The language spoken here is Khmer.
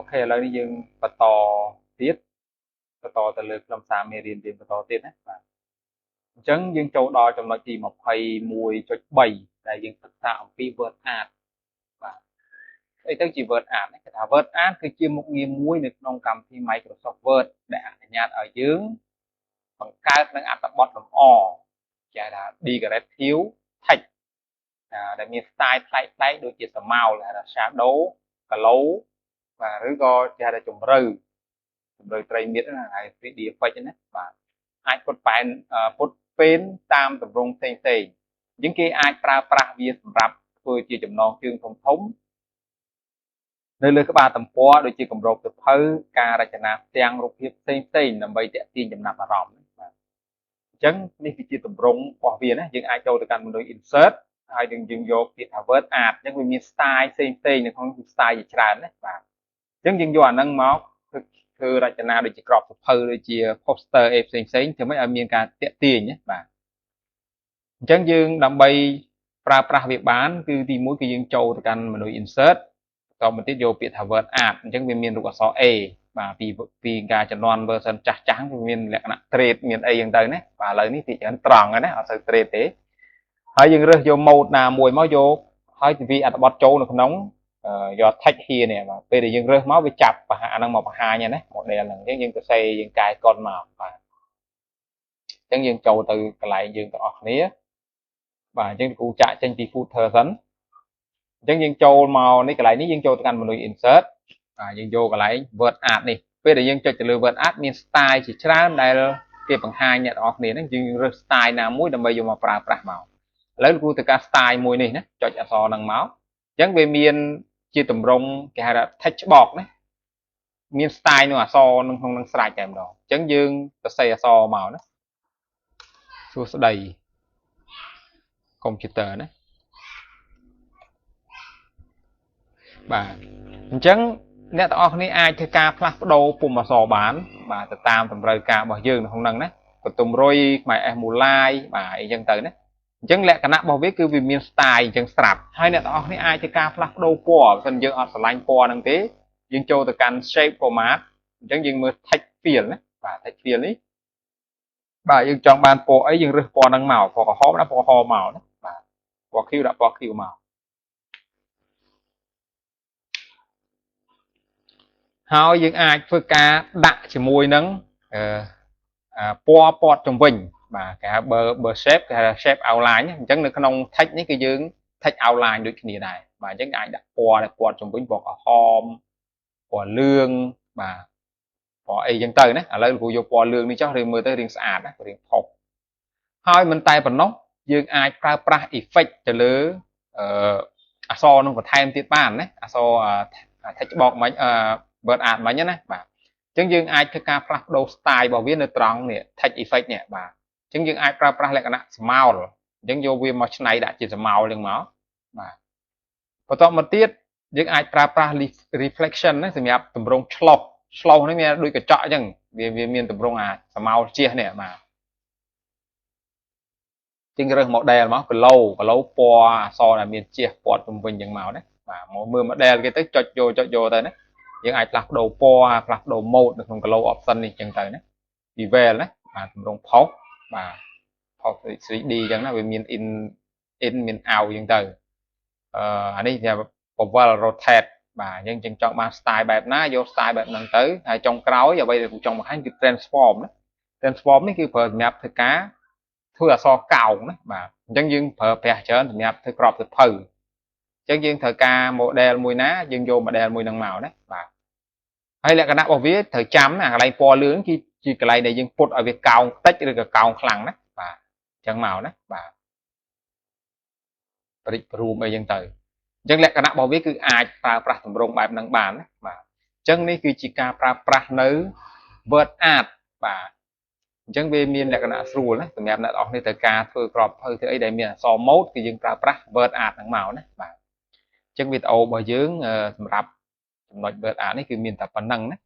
OK ឥឡូវនេះយើងបន្តទៀតបន្តទៅលើខ្លឹមសារមេរៀនយើងបន្តទៀតណាបាទអញ្ចឹងយើងចូលដល់ចំណុចទី 21.3 ដែលយើងសិក្សាអំពី Word Art បាទអីទៅជា Word Art គេថា Word Art គឺជាមុខងារមួយនៅក្នុងកម្មវិធី Microsoft Word ដែលអនុញ្ញាតឲ្យយើងបង្កើតនៅអត្ថបទលម្អគេហៅថា decorative text ដែលមាន style ប្លែកៗដូចជាស្រមោលគេហៅថា shadow glow បាទឬក៏គេហៅថាជម្រៅត្រីមៀតណាហើយ 3D effect ណាបាទអាចពុតប៉ែនពុតពេនតាមទម្រង់ផ្សេងៗអញ្ចឹងគេអាចប្រើប្រាស់វាសម្រាប់ធ្វើជាចំណងជើងធំធំនៅលើក្បាលទំព័រដូចជាគម្របសៀវភៅការរចនាផ្ទាំងរូបភាពផ្សេងៗដើម្បីទាក់ទាញចំណាប់អារម្មណ៍បាទអញ្ចឹងនេះគឺជាទម្រង់របស់វាណាយើងអាចចូលទៅកាន់ menu insert ហើយយើងយកពាក្យថា word art អញ្ចឹងវាមាន style ផ្សេងៗនៅក្នុង style ជាច្រើនណាបាទអញ្ចឹងយើងយកអាហ្នឹងមកធ្វើរចនាដូចជាក្របសៀវភៅដូចជា poster អីផ្សេងៗធ្វើម៉េចឲ្យមានការទាក់ទាញណាបាទអញ្ចឹងយើងដើម្បីប្រើប្រាស់វាបានគឺទី1គឺយើងចូលទៅកាន់ menu insert បន្តមកទៀតយកពាក្យថា word art អញ្ចឹងវាមានរូបអក្សរ A បាទពីការជំនាន់ version ចាស់ចាស់វាមានលក្ខណៈ trade មានអីយ៉ាងទៅណាបាទឥឡូវនេះទីច្រើនត្រង់ហើយណាអត់សូវ trade ទេហើយយើងរើសយក mode ណាមួយមកយកហើយវាអត្ថបទចូលនៅក្នុងយក text here នេះបាទពេលដែលយើងរើសមកវាចាប់បង្ហាញហ្នឹងមកបង្ហាញណា model ហ្នឹងអញ្ចឹងយើងទៅសេយើងកែកុនមកបាទអញ្ចឹងយើងចូលទៅកន្លែងយើងទាំងអស់គ្នាបាទអញ្ចឹងគ្រូចាក់ចេញពី footer សិនអញ្ចឹងយើងចូលមកនេះកន្លែងនេះយើងចូលទៅកាន់ menu insert បាទយើងយកកន្លែង word art នេះពេលដែលយើងចុចទៅលើ word art មាន style ជាច្រើនដែលគេបង្ហាញអ្នកទាំងអស់គ្នាហ្នឹងយើងរើស style ណាមួយដើម្បីយកមកប្រើប្រាស់មកឥឡូវគ្រូទៅការ style មួយនេះណាចុចអក្សរហ្នឹងមកអញ្ចឹងវាមានជាទម្រង់គេហៅថា text box ណាមាន style នៅអក្សរក្នុងនឹងស្រេចតែម្ដងអញ្ចឹងយើងសរសេរអក្សរមកណាសួស្តីកុំព្យូទ័រណាបាទអញ្ចឹងអ្នកទាំងអស់គ្នាអាចធ្វើការផ្លាស់ប្ដូរពុម្ពអក្សរបានបាទទៅតាមតម្រូវការរបស់យើងនៅក្នុងហ្នឹងណាកតុំរុយខ្មែរអេសមូឡាយបាទអីចឹងទៅណាអញ្ចឹងលក្ខណៈរបស់វាគឺវាមាន style អញ្ចឹងស្រាប់ហើយអ្នកទាំងអស់គ្នាអាចធ្វើការផ្លាស់ប្ដូរពណ៌បើមិនយើងអត់ស្រឡាញ់ពណ៌ហ្នឹងទេយើងចូលទៅកាន់ shape format អញ្ចឹងយើងមើល text fill ណាបាទ text fill នេះបាទយើងចង់បានពណ៌អីយើងរើសពណ៌ហ្នឹងមកពណ៌ក្រហមដាក់ពណ៌ក្រហមមកណាបាទពណ៌ខៀវដាក់ពណ៌ខៀវមកហើយយើងអាចធ្វើការដាក់ជាមួយនឹងពណ៌ពណ៌ជំវិញបាទគេហៅ បើ shape គេហៅ shape outline អញ្ចឹងនៅក្នុង text នេះគឺយើង text outline ដូចគ្នាដែរបាទអញ្ចឹងអាចដាក់ពណ៌ដែលពណ៌ជំវិញពណ៌ក្រហមពណ៌លឿងបាទពណ៌អីចឹងទៅណាឥឡូវគ្រូយកពណ៌លឿងនេះចុះរៀងមើលទៅរៀងស្អាតណារៀងផុសហើយមិនតែប៉ុណ្ណោះយើងអាចប្រើប្រាស់ effect ទៅលើអក្សរនឹងបន្ថែមទៀតបានណាអក្សរ text box មិញ word art មិញណាបាទអញ្ចឹងយើងអាចធ្វើការផ្លាស់ប្ដូរ style របស់វានៅត្រង់នេះ text effect នេះបាទអញ្ចឹងយើងអាចប្រើប្រាស់លក្ខណៈស្មោលអញ្ចឹងយកវាមកច្នៃដាក់ជាស្មោលហ្នឹងមកបាទបន្តមកទៀតយើងអាចប្រើប្រាស់ reflection ណាសម្រាប់ទម្រង់ឆ្លុះឆ្លុះនេះមានដូចកញ្ចក់អញ្ចឹងវាមានទម្រង់អាស្មោលជះនេះបាទជាងរើស model មក glow glow ពណ៌អក្សរដែលមានជះពណ៌ជុំវិញអញ្ចឹងមកណាបាទមកមើល model គេទៅចុចយកចុចយកទៅណាយើងអាចផ្លាស់ប្ដូរពណ៌ផ្លាស់ប្ដូរ mode នៅក្នុង glow option នេះអញ្ចឹងទៅណា bevel ណាបាទទម្រង់ផុសបាទផុស 3D អញ្ចឹងណាវាមាន in មាន out អញ្ចឹងទៅអានេះគេពវល់ rotate បាទយើងចង់បាន style បែបណាយក style បែបហ្នឹងទៅហើយចុងក្រោយអ្វីដែលចង់បង្ហាញគឺ transform ណា transform នេះគឺប្រើសម្រាប់ធ្វើការធ្វើអក្សរកោងណាបាទអញ្ចឹងយើងប្រើប្រាស់ច្រើនសម្រាប់ធ្វើក្របសៀវភៅអញ្ចឹងយើងត្រូវការ model មួយណាយើងយក model មួយហ្នឹងមកណាបាទហើយលក្ខណៈរបស់វាត្រូវចាំណាកន្លែងពណ៌លឿងគឺជាកន្លែងដែលយើងពុតឲ្យវាកោងតិចឬក៏កោងខ្លាំងណាបាទអញ្ចឹងមកណាបាទបរិចរួមអីចឹងទៅអញ្ចឹងលក្ខណៈរបស់វាគឺអាចប្រើប្រាស់ទម្រង់បែបហ្នឹងបានណាបាទអញ្ចឹងនេះគឺជាការប្រើប្រាស់នៅ word art បាទអញ្ចឹងវាមានលក្ខណៈស្រួលណាសម្រាប់អ្នកទាំងអស់គ្នាត្រូវការធ្វើក្របភៅធ្វើអីដែលមានអក្សរ mode គឺយើងប្រើប្រាស់ word art ហ្នឹងមកណាបាទអញ្ចឹងវីដេអូរបស់យើងសម្រាប់ចំណុច word art នេះគឺមានតែប៉ុណ្្នឹងណា